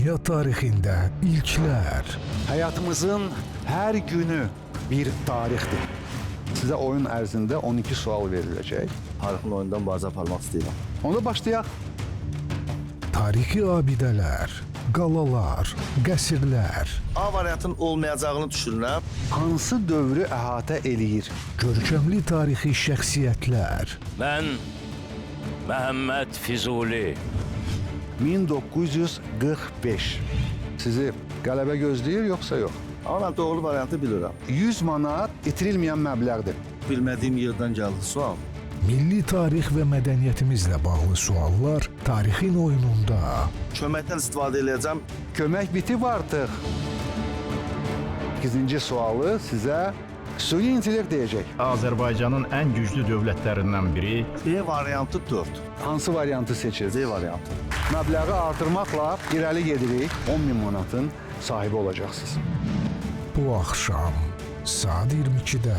Dünya tarixində ilklər. Həyatımızın hər günü bir tarixdir. Sizə oyun ərzində 12 sual veriləcək. Tarixin oyundan mübarizə aparmaq istəyirəm. Onda başlayaq. Tarixi abidələr, qalalar, qəsrlər, A variantının olmayacağını düşünürəm. Hansı dövrü əhatə eləyir? Görkəmli tarixi şəxsiyyətlər, Mən Məhəmməd Füzuli. 1945. Sizi qələbə gözləyir yoxsa yox? Amma mən doğru variantı bilirəm. 100 manat itirilməyən məbləğdir. Bilmədiyim yerdən gəldi sual. Milli tarix və mədəniyyətimizlə bağlı suallar tarixin oyununda. Köməkdən istifadə eləyəcəm. Kömək bitib artıq. 8-ci sualı sizə süni intellekt deyəcək. Azərbaycanın ən güclü dövlətlərindən biri B variantı 4. Hansı variantı seçirsiniz? C variantı. Məbləği artırmaqla irəli gedirik. 10 min manatın sahibi olacaqsınız. Bu axşam saat 22-də.